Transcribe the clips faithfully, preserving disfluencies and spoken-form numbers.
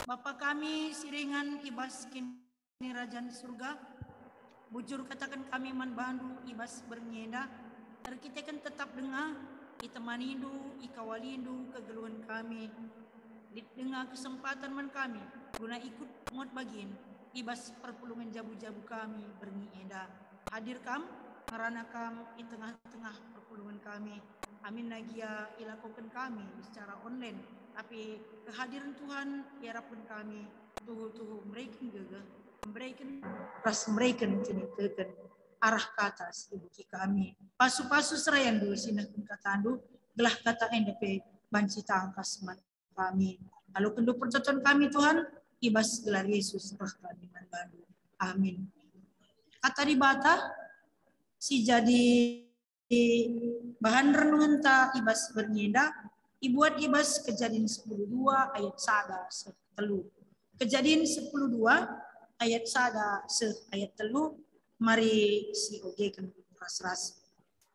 Bapa kami si ringan i bas Kinirajan Surga, bujur kataken kami man bandu i bas berngi enda, erkiteken tetap denga, itemanindu, ikawalindu kegeluhen kami. Lit denga kesempatan man kami, guna ikut muat bagin i bas perpulungen jabu-jabu kami berngi enda. Hadir kam, ngerana kam i tengah-tengah perpulungen kami. Aminna gia ilakoken kami secara online, tapi kehadiren Tuhan iarapken kami tuhu-tuhu mereken gegeh, mereken ras mereken kiniteken arah kata si ibuki kami. Pasu-pasu serayandu si nehken katandu, gelah kata enda pe banci tangkas man kami. Alokenndu pertoton kami, Tuhan, i bas gelar Yesus reh kami man bandu. Amin. Kata Dibata si jadi bahan renungenta i bas berngi enda ibuat i bas Kejadin sepuluh dua ayat sada seh telu. Kejadin sepuluh dua ayat sada seh ayat telu, mari siogeken ras-ras.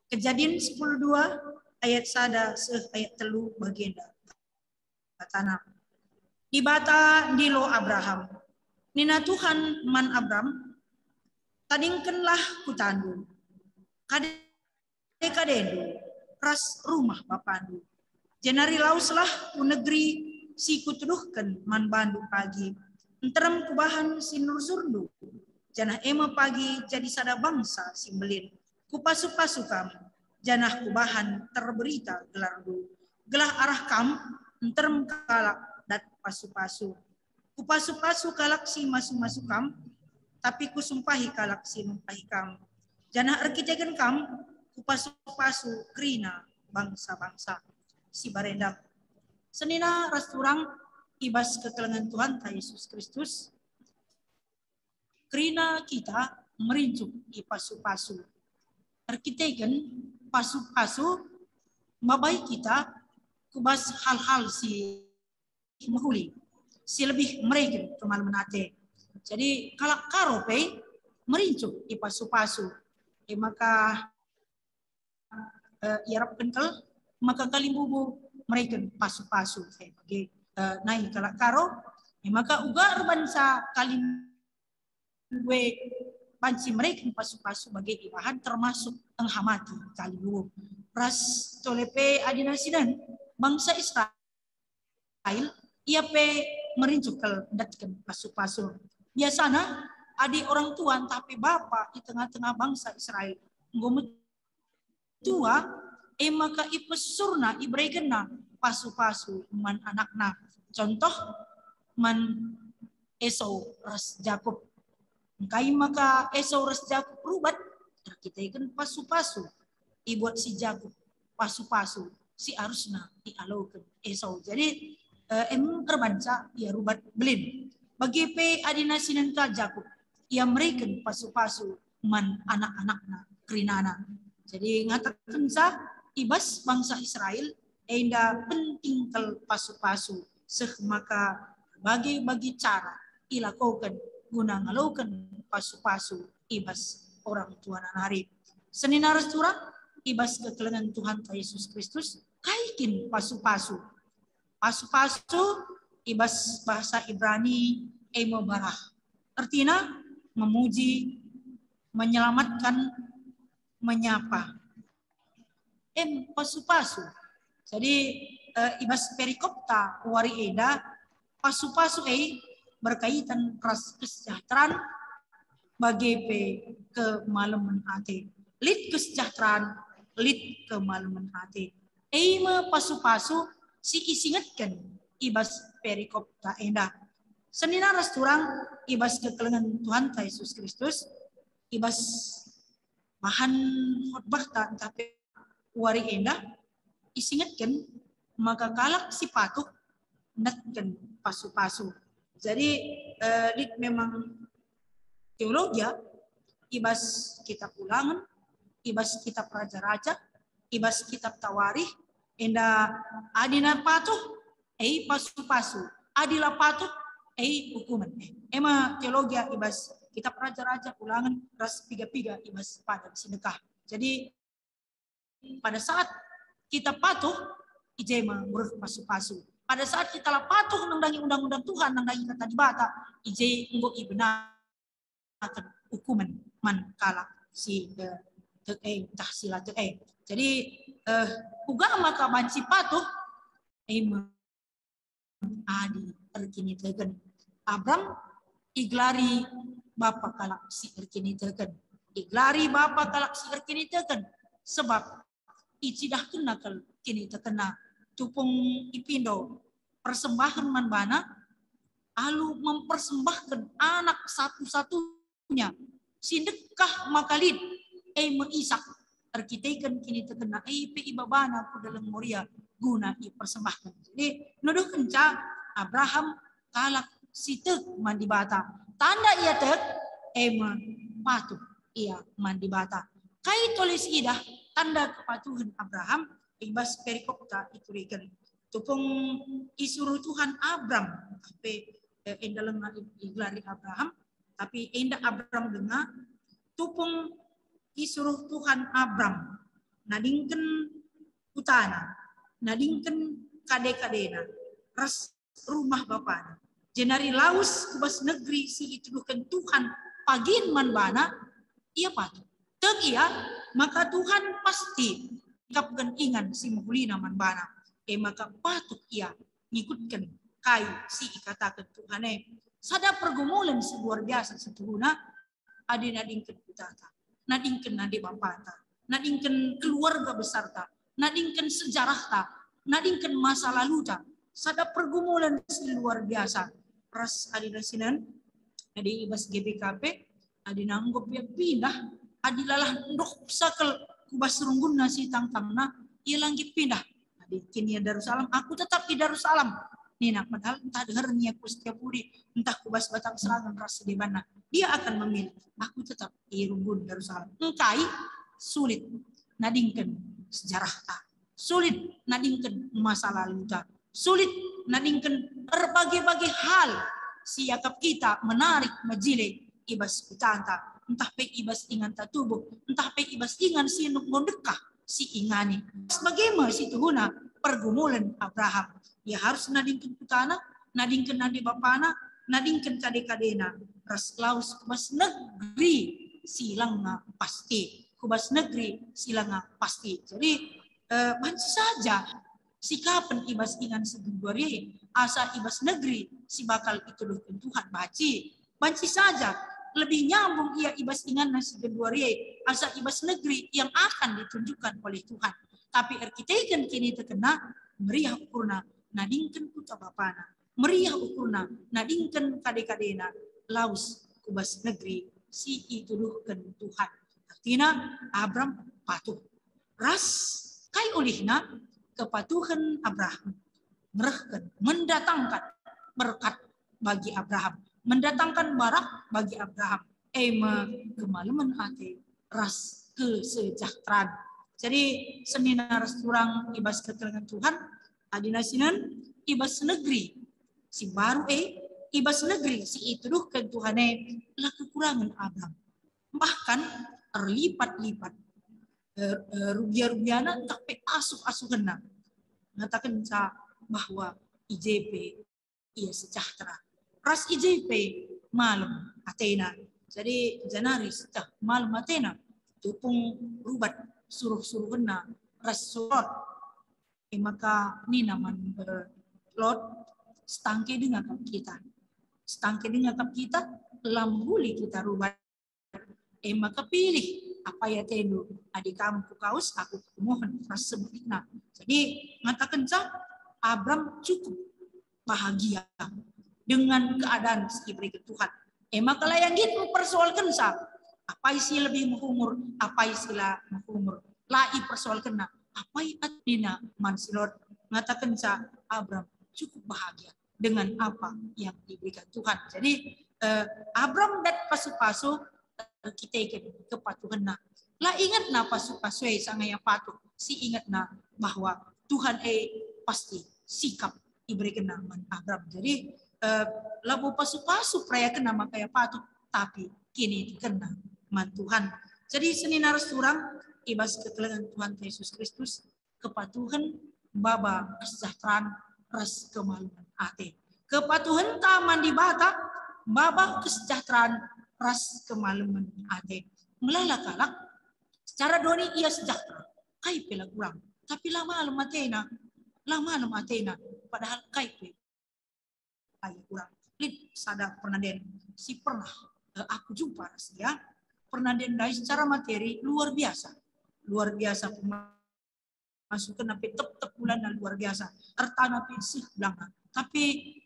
Kejadin sepuluh dua ayat sada seh ayat telu bagenda. Katana, Dibata ndilo Abraham. Nina Tuhan man Abram, "Tadingkenlah kutandu, kade-kadendu, ras rumah bapandu, jenari laweslah ku negeri si kutuduhken man bandu pagi. Nterem kubahan si nursurndu, janah e me pagi jadi sada bangsa si mbelin. Kupasu-pasu kam, janah kubahan terberita gelarndu. Gelah arah kam nterem kalak dat pasu-pasu. Kupasu-pasu kalak si masu-masu kam, tapi kusumpahi kalak si numpahi kam. Janah erkiteken kam, kupasu-pasu kerina bangsa-bangsa." Si barenda. Senina ras turang i bas kekelengen Tuhanta Yesus Kristus, kerina kita merincuh i pasu-pasu. Erkiteken pasu-pasu, mabai kita ku bas hal-hal si mehuli, si lebih mereken kemalemen ate. Jadi, kalak Karo pe merincuh i pasu-pasu. E maka, eh, iarapken kal maka kalimbubu mereken pasu-pasu. Eh, bage, eh, nai kalak Karo, e maka uga erbansa kalimbubu e banci mereken pasu-pasu bage ibahan termasuk enghamati kalimbubu. Ras tole pe adi nasinen bangsa Israel, ia pe merincuh kal ndatken pasu-pasu. Biasana, adi orang tua ntah pe bapa i tengah-tengah bangsa Israel enggo metua, e maka ipesurna, iberekenna pasu-pasu man anakna. Contoh, man Esau ras Jakup. Engkai maka Esau ras Jakup rubat? Erkiteken pasu-pasu. Ibuat si Jakup pasu-pasu si arusna ialoken Esau. Jadi, eh, em erbanca ia rubat belin. Bage pe adi nasinen ka Jakup, ia mereken pasu-pasu man anak-anakna kerinana. Jadi ngatakenca i bas bangsa Israel enda penting kal pasu-pasu, seh maka bage-bage cara ilakoken guna ngaloken pasu-pasu i bas orang tuana nari. Senina ras turang, i bas kekelengen Tuhanta Yesus Kristus, kai kin pasu-pasu? Pasu-pasu i bas bahasa Ibrani e me barah. Ertina memuji, menyelamatkan, menyapa. Em pasu-pasu. Jadi, eh, i bas perikopta wari enda, pasu-pasu e berkaitan ras kesejahteraan, bage pe kemalemen ate. Lit kesejahteraan, lit kemalemen ate. E me pasu-pasu si isingetken i bas perikopta enda. Senina ras turang i bas kekelengen Tuhanta Yesus Kristus, i bas bahan khotbahta ntah pe wari enda, isingetken maka kalak si patuh ndatken pasu-pasu. Jadi, eh, lit memang teologia i bas kitab Ulangen, i bas kitab Raja-raja, i bas kitab Tawarikh, enda adi na patuh, e pasu-pasu, adi la patuh, e ukumen. E me teologia i bas kitab Raja-raja, Ulangen, ras piga-piga i bas padan si ndekah. Jadi, pada saat kita patuh, i je me mereh pasu-pasu. Pada saat kita la patuh nandangi undang-undang Tuhan, nandangi kata Dibata, i je enggo ibenaken ukumen man kalak si, eh, tek e, ntah si la tek e. Jadi, eh, uga maka banci patuh, e me adi erkiniteken. Abram igelari bapa kalak si erkiniteken. Igelari bapa kalak si erkiniteken, sebab icidahkenna kal kinitekenna. Tupung ipindo persembahen man bana, alu mempersembahken anak satu-satunya si ndekah maka lit, e me Isak, erkiteken kinitekenna e pe ibabana ku Dalem Moria guna ipersembahken. Jadi, nuduhkenca Abraham kalak si tek man Dibata. Tanda ia tek, e me patuh ia man Dibata. Kai tole siidah tanda kepatuhen Abraham? I bas perikopta ituriken. Tupung isuruh Tuhan Abram, tapi, eh, enda lenga i-, igelari Abraham, tapi enda Abram denga, tupung isuruh Tuhan Abram nadingken kutana, nadingken kade-kadena, ras rumah bapana. Jenari lawes ku bas negeri si ituduhken Tuhan pagin man bana, ia patuh. Tek ia, maka Tuhan pasti ikapken ingan si mehulina man bana. E maka patuh ia ngikutken kai si ikataken Tuhan e. Sada pergumulen si luar biasa situhuna, adi nadingken kutata, nadingken nande bapata, nadingken keluarga besarta, nadingken sejarahta, nadingken masa laluta. Sada pergumulen si luar biasa. Ras adi dasinen, adi i bas G B K P, adi nanggo pe pindah, adi lalah ndok sakel ku bas runggunna si tangtangna, ia la nggit pindah. Adi kin ia Darussalam, aku tetap i Darussalam. Nina, padahal ntah deher ia ku Setiabudi, ntah ku bas Batang Serangan ras si debanna. Dia akan memilih, aku tetap i runggun Darussalam. Engkai? Sulit nadingken sejarahta. Sulit nadingken masa laluta. Sulit nadingken erbage-bage hal si iakap kita menarik mejile i bas kutanta, ntah pe i bas inganta tubuh, ntah pe i bas ingan si enggo ndekah si ingani. Bage me situhuna pergumulen Abraham. Ia harus nadingken kutana, nadingken nande bapana, nadingken kade-kadena, ras lawes ku bas negeri si langa pasti, ku bas negeri si langa pasti. Jadi, eh, banci saja sikapen i bas ingan si genduari e, asa i bas negeri si bakal ituduhken Tuhan banci. Banci saja lebih nyambung ia i bas inganna si genduari e, asa i bas negeri yang akan ditunjukkan oleh Tuhan. Tapi erkiteken kinitekenna, meriah ukurna nadingken kuta bapana, meriah ukurna nadingken kade-kadena, lawes ku bas negeri si ituduhken Tuhan. Artina, Abram patuh. Ras kai ulihna? Kepatuhen Abraham ngerehken, mendatangkan berkat bagi Abraham, mendatangkan barak bagi Abraham, e me kemalemen ate ras kesejahteraan. Jadi, senina ras turang i bas kekelengen Tuhan, adi dasinen, i bas negeri si baru e, i bas negeri si ituduhken Tuhan e, la kekurangen Abram. Bahkan erlipat-lipat, eh, eh, rugia-rugiana ntah pe asuh-asuhenna. Ngatakenca bahwa i je pe ia sejahtera. Ras i je pe malem atena. Jadi, janari seteh malem atena, tupung rubat suruh-suruhenna ras si Lot. E maka nina man, eh, Lot, "Setangke denga kap kita. Setangke denga kap kita, la mehuli kita rubat. E maka pilih apai atendu, adi kam kukaus, aku kumohen ras sebetna." Jadi, ngatakenca Abram cukup bahagia dengan keadaan si ibereken Tuhan. E maka la ia nggit mempersoalkenca apai si lebih mehumur, apai si la mehumur. La ipersoalkenna, apai atena man si Lot. Ngatakenca Abram cukup bahagia dengan apa yang diberikan Tuhan. Jadi, eh, Abram dat pasu-pasu erkiteken kepatuhenna. La ingetna pasu-pasu e sanga ia patuh, si ingetna bahwa Tuhan e pasti sikap iberekenna man Abram. Jadi, eh, labo pasu-pasu perayakenna maka ia patuh, tapi kinitekenna man Tuhan. Jadi, senina ras turang, i bas kekelengen Tuhan Yesus Kristus, kepatuhen, baba kesejahteraan, ras kemalemen ate. Kepatuhenta man Dibata maba kesejahteraan ras kemalemen ate. Melala kalak, secara doni ia sejahtera, kai pe la kurang, tapi la malem atena, la malem atena, padahal kai pe ia kurang. Lit sada pernanden si pernah, eh, aku jumpa ras ia. Pernanden ndai secara materi luar biasa, luar biasa. Pemasukenna pe tep-tep bulanna luar biasa, ertana pe seh bulangna. Tapi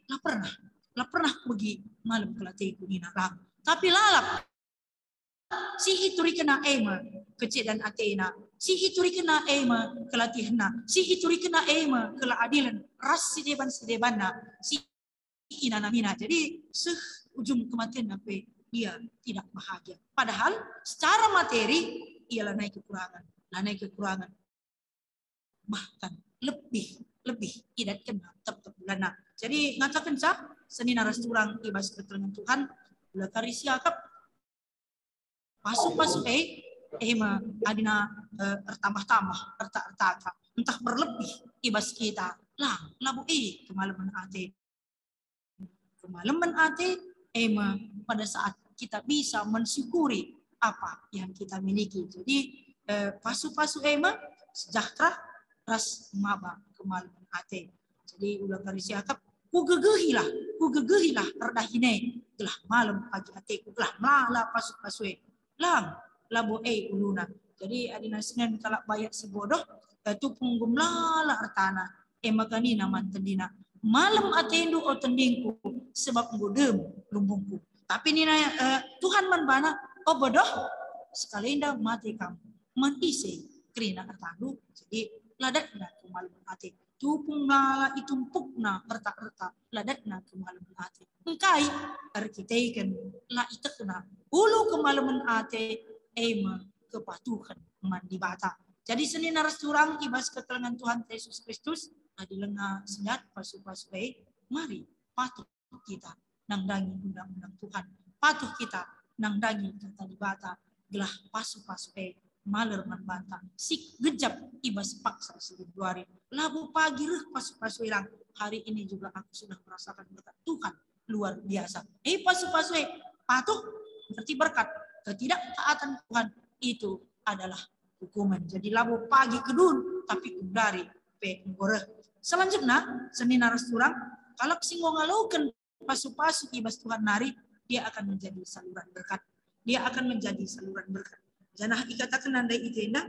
la pernah, la pernah begi malem kal ateku nina lang. Tapi lalap si iturikenna e me kecedan atena, si iturikenna e me kelatihenna, si iturikenna e me keladilen ras si deban-si debanna, si inanamina. Jadi seh ujung kematenna pe ia tidak bahagia. Padahal secara materi ia lanai kekurangan, lanai kekurangan. Bahkan lebih, lebih idatkenna tep-tep bulanna. Jadi ngatakenca senina ras turang i bas kekelengen Tuhan, ula kari siakap pasu-pasu e, e me adina, eh, ertambah-tambah, erta-ertata, ntah berlebih i bas kita. Lang, labo e kemalemen ate. Kemalemen ate e me pada saat kita bisa mensyukuri apa yang kita miliki. Jadi, eh, pasu-pasu e me sejahtera ras maba kemalemen ate. Jadi ula kari siakap, kugegehilah, kugegehilah erdahin e, gelah malem pagi ateku, gelah melala pasu-pasu e. Lang, labo e uluna. Jadi adina senen kalak bayak si bodoh, eh, tupung enggo melala ertana. E maka nina man tendina, "Malem atendu, o tendingku, sebab enggo dem lumbungku." Tapi nina, eh, Tuhan man bana, "O bodoh, sekalenda mate kam. Man ise kerina ertandu?" Jadi la datna kemalemen ate. Tupung melala itumpukna erta-erta, la datna kemalemen ate. Engkai? Erkiteken la ietehna ulu kemalemen ate e me kepatuhen man Dibata. Jadi senina ras turang i bas kekelengen Tuhan Yesus Kristus, adi langa sendat pasu-pasu e, mari patuh kita nandangi undang-undang Tuhan, patuh kita nandangi kata Dibata, gelah pasu-pasu e maler man banta, si gejap i bas paksa si genduari. Labo pagi reh pasu-pasu e lang. Hari ini juga aku sudah merasakan berkat Tuhan luar biasa. Eh, pasu-pasu e patuh berarti berkat. Ketidaktaatan Tuhan itu adalah hukuman. Jadi labo pagi kedun, tapi genduari pe enggo reh. Selanjutnya, senina ras turang, kalak si enggo ngaloken pasu-pasu i bas Tuhan nari, dia akan menjadi saluran berkat. Dia akan menjadi saluran berkat. Janah ikatakenna ndai i jenda,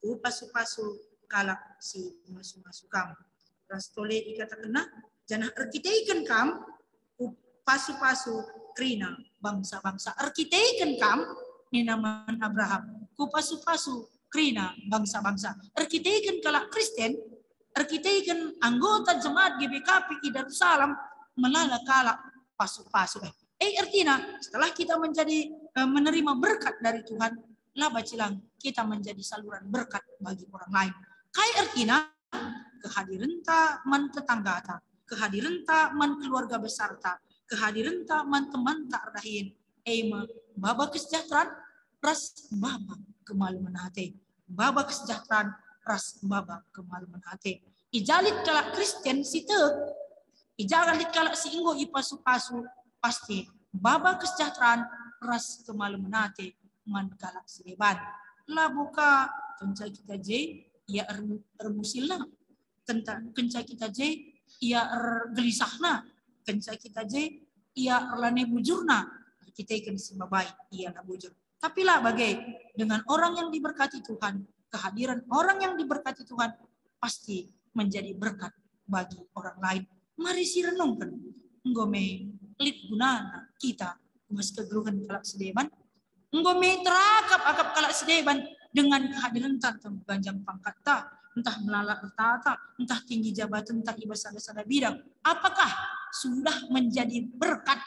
"Kupasu-pasu kalak si masu-masu kam." Ras tole ikatakenna, "Janah erkiteken kam, kupasu-pasu kerina bangsa-bangsa." Erkiteken kam, nina man Abraham, "Kupasu-pasu kerina bangsa-bangsa." Erkiteken kalak Kristen, erkiteken anggota jemaat G B K P i Darussalam, melala kalak pasu-pasu. Eh, eh, ertina, setelah kita menjadi, eh, menerima berkat dari Tuhan, la banci lang kita menjadi saluran berkat bagi orang lain. Kai ertina? Kehadirenta man tetanggata, kehadirenta man keluarga besarta, kehadirenta man temanta erdahin, e me baba kesejahteraan ras baba kemalemen ate. Baba kesejahteraan ras baba kemalemen ate. I ja lit kalak Kristen si tek, i ja lit kalak si enggo ipasu-pasu, pasti baba kesejahteraan ras kemalemen ate man kalak si deban. Labo ka kenca kita je ia er-, ermusilna, tenta-, kenca kita je ia ergelisahna, kenca kita je ia erlane bujurna, kita ikan si babai ia la bujur. Tapi la bage, dengan orang yang diberkati Tuhan, kehadiran orang yang diberkati Tuhan pasti menjadi berkat bagi orang lain. Mari si renungken, enggo me lit gunana kita bas kegeluhen kalak si deban? Enggo me terakap-akap kalak si deban dengan kehadirenta tentang ganjang pangkatta, entah melala ertata, entah tinggi jabatenta i bas sada-sada bidang. Apakah sudah menjadi berkat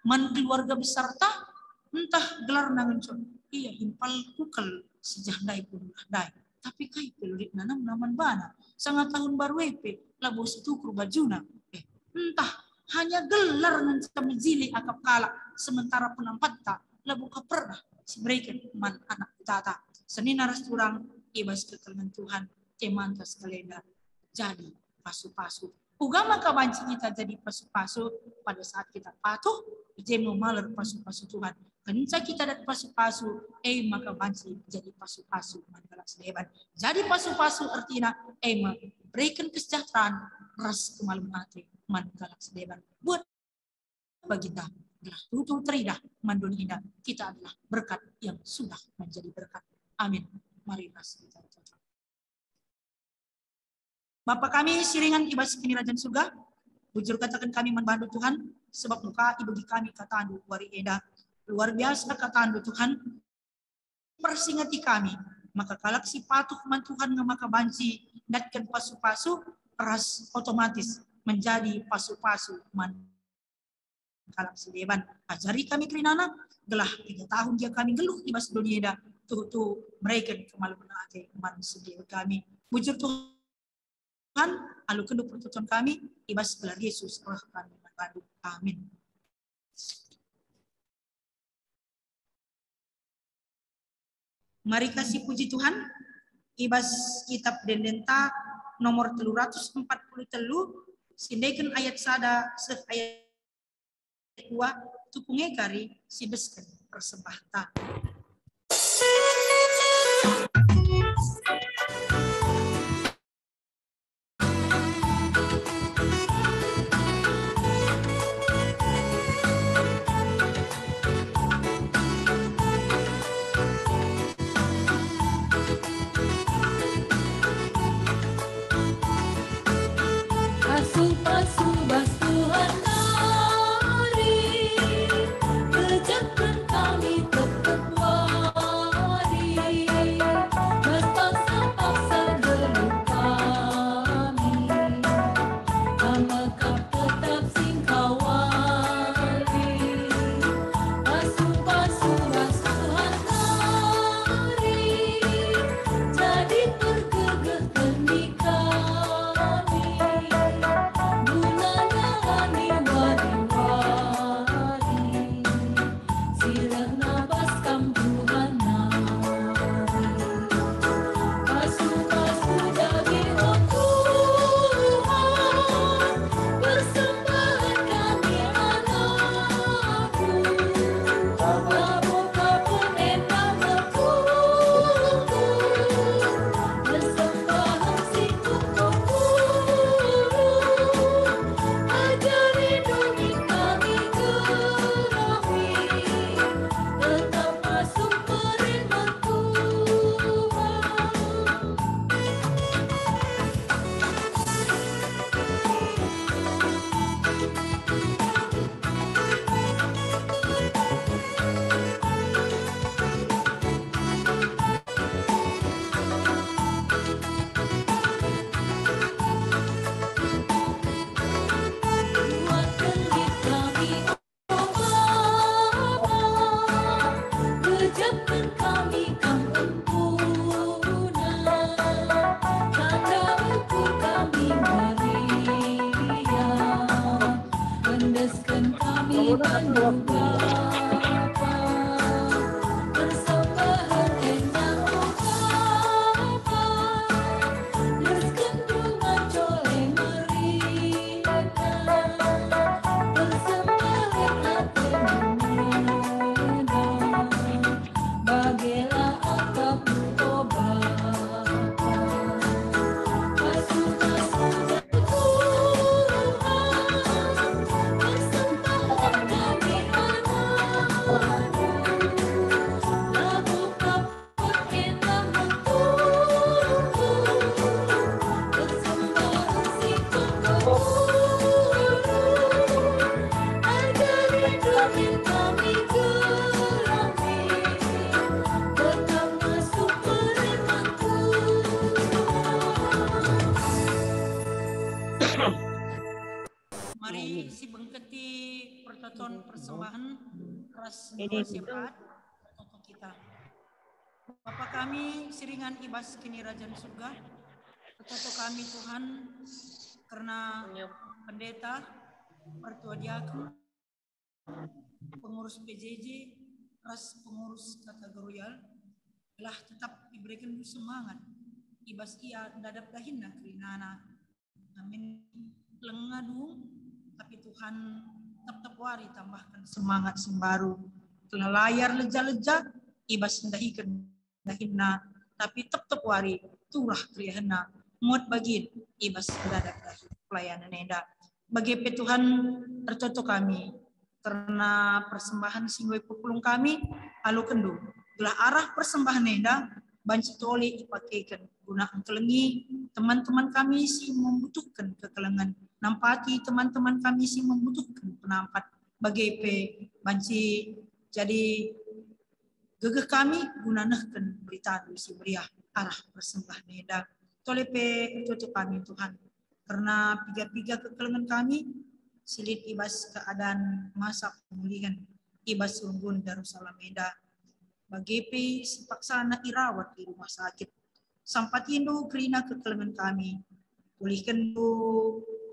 man keluarga besarta? Entah gelarna ngenco, ia impal kukel si jah ndai pun lah ndai. Tapi kai pe lulit nanam naman bana. Sanga tahun baru e pe, labo situkur bajuna. Eh, entah hanya gelar ngenca mejili akap kalak, sementara penampatta labo ka pernah sibereken man anak kutata. Senina ras turang i bas kekelengen Tuhan, temanta sekalenda jadi pasu-pasu. Kuga maka banci kita jadi pasu-pasu? Pada saat kita patuh, i je me maler pasu-pasu Tuhan. Kenca kita dat pasu-pasu, e maka banci jadi pasu-pasu man kalak si deban. Jadi pasu-pasu ertina e me bereken kesejahteraan ras kemalemen ate man kalak si deban. Buat baginda, gelah tuhu teridah man doni enda, kita adalah berkat yang sudah menjadi berkat. Amin. Mari ras kita berdoa. Bapa kami si ringan i bas Kinirajan Surga, bujur kataken kami man bandu Tuhan, sebab engka ibegi kami katandu wari enda. Luar biasa katandu Tuhan, persingeti kami, maka kalak si patuh man Tuhan nge maka banci ndatken pasu-pasu ras otomatis menjadi pasu-pasu man kalak si deban. Ajari kami kerinana, gelah piga tahun gia kami nggeluh i bas doni enda, tuhu-tuhu mereken kemalemen ate man sendiri kami. Bujur Tuhan, alu kendu pertoton kami, i bas gelar Yesus reh kami man bandu. Amin. Mari kasih puji Tuhan, i bas kitab ende-endenta nomor telu ratus empat puluh telu, sindeken ayat sada seh ayat dua, tupung e kari si besken persembahenta. Pasu-pasu bas Tuhan nari, rejeken kami tep-tep wari, bas paksa-paksa geluh kami. Kam mekap tetap singkawari, pasu-pasu ras Tuhan kari, jadi pergegeh demi kami, guna nalani wari-wari. Si reh nabas Kam Tuhan nari. Pasu-pasu dage, o Tuhan, persembahen kami anakku. Labo ka pun enda mekungku, persembahen si kukuku. Ajari doni kami gerohi, tetap masuk perintah Tuhan. Kuatken lit kami, o Bapa, rejeken kami Kam empuna, tanda ukur kami meriah, endesken kami bandu Bapa, persembahen enda, o Bapa, endesken dengan cole meriah. Persembahen ate mengena, bagelah akapmu, o Bapa. Pasu-pasu Tuhan, persembahen kami anakmu, labo ka Mari sibengketi pertoton persembahen ras doa syafaat pertoton kita. Bapa kami si ringan i bas Kinirajan Surga, pertoto kami Tuhan kerna pendeta, pertua diaken, pengurus P J J, ras pengurus K K Geroyal, gelah tetap iberekenNdu semangat i bas ia ndadap dahinna kerinana. Amin. Lenga dung, tapi Tuhan tep-tep wari tambahken semangat si mbaru. Gelah la ia erleja-leja i bas ndahiken dahinna, tapi tep-tep wari turah keriahenna, muat bagin i bas ndadap dahin pelayanen enda. Bage pe Tuhan, ertoto kami kerna persembahan si enggo ipepulung kami, alokenndu, gelah arah persembahan enda banci tole ipakeken guna engkelengi teman-teman kami si membutuhken kekelengen, nampati teman-teman kami si membutuhken penampat, bage pe banci jadi gegeh kami guna nehken beritandu si meriah arah persembahan enda. Tole pe ertoto kami, Tuhan, kerna piga-piga kekelengen kami si lit i bas keadaan masa pemulihen i bas runggun Darussalam enda, bage pe si paksana irawat i rumah sakit. Sampatindu kerina kekelengen kami, pulihkenndu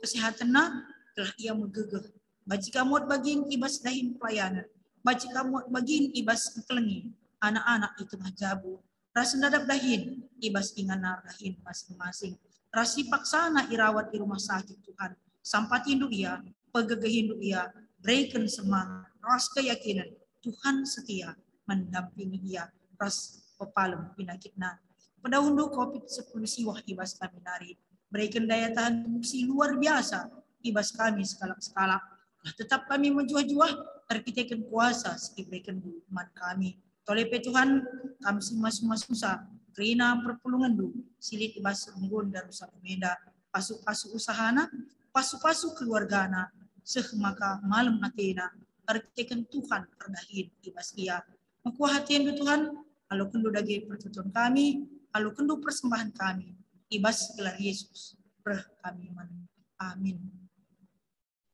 kesehatenna, gelah ia megegeh. Banci ka muat bagin i bas dahin pelayanen, banci ka muat bagin i bas engkelengi anak-anak i tengah jabu, ras ndadap dahin i bas inganna dahin masing-masing, ras si paksana irawat i rumah sakit, Tuhan. Sampatindu ia, pegegehindu ia, bereken semangat ras keyakinen Tuhan setia mendampingi ia ras pepalem pinakitna. Pedauhndu covid sepuluh siwah i bas kami nari, bereken daya tahan tubuh si luar biasa i bas kami sekalak-sekalak. Lah tetap kami mejuah-juah erkiteken kuasa si iberekenndu man kami. Tole pe Tuhan, kam si masu-masusa kerina perpulungenndu si lit i bas runggun Darussalam enda, pasu-pasu usahana, pasu-pasu keluargana, seh maka malem atena erkiteken Tuhan erdahin i bas ia. Mekuah atendu Tuhan, alokenndu dage pertoton kami, alokenndu persembahan kami, i bas gelar Yesus reh kami man. Amin.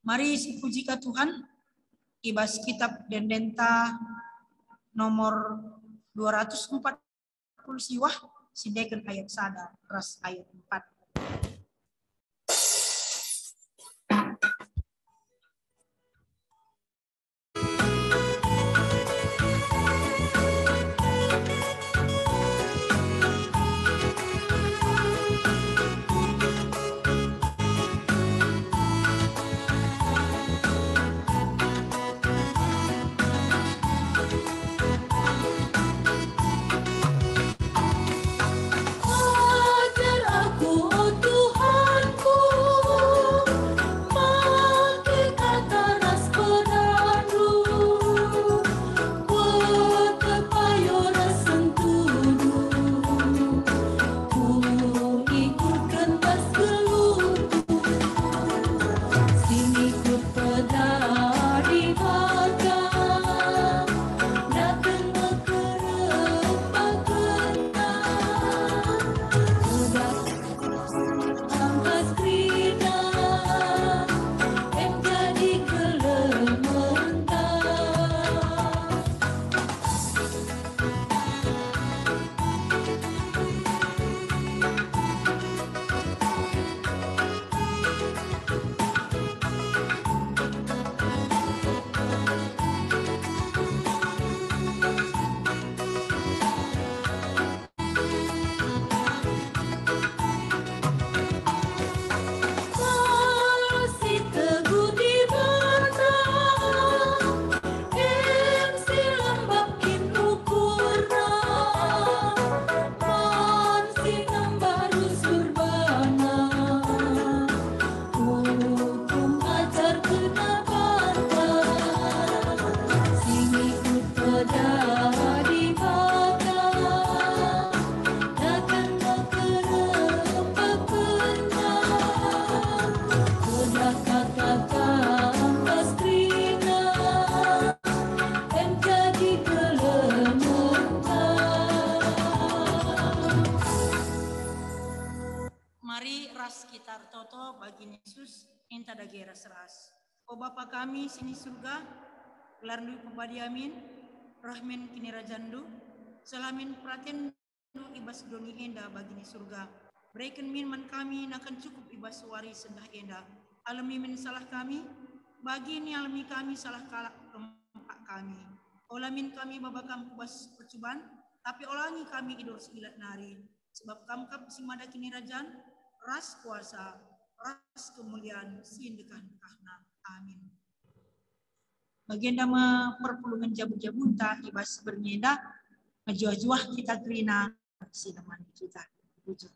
Mari sipuji ka Tuhan, i bas kitab Ende-endenta nomor dua ratus empat puluh siwah, siendeken ayat sada ras ayat empat. Ajar aku, o Tuhanku, make kata ras peranNdu, kueteh payo ras sentudu, kuikutken bas geluhku. Si ngikut peda Dibata, dateng mekerem pakenna. Udah angkas kerina, em jadi kelementa. Hukum ajar kena banta, si ngikut peda Dibata, datang mekerem pakenna, koda kata-kata angkas kerina, em jadi kelementa. Mari ras kita ertoto bagi Yesus, enta dage ras-ras. O Bapa kami si ni Surga, gelarNdu ipebadi amin, reh min kinirajanNdu, seh la min peratenNdu i bas doni enda bagi ni Surga. Bereken min man kami nakan cukup i bas wari sendah enda. Alemi min salah kami, bagi nialemi kami salah kalak pempak kami. Ola min kami baba Kam ku bas percuban, tapi olangi kami i bas si ilat nari. Sebab Kam kap si mada kinirajan, ras kuasa, bas kemulian si ndekah-ndekahna. Amin. Bagenda me perpulungen jabu-jabunta i bas berngi enda, mejuah-juah kita kerina si nemani kita. Bujur.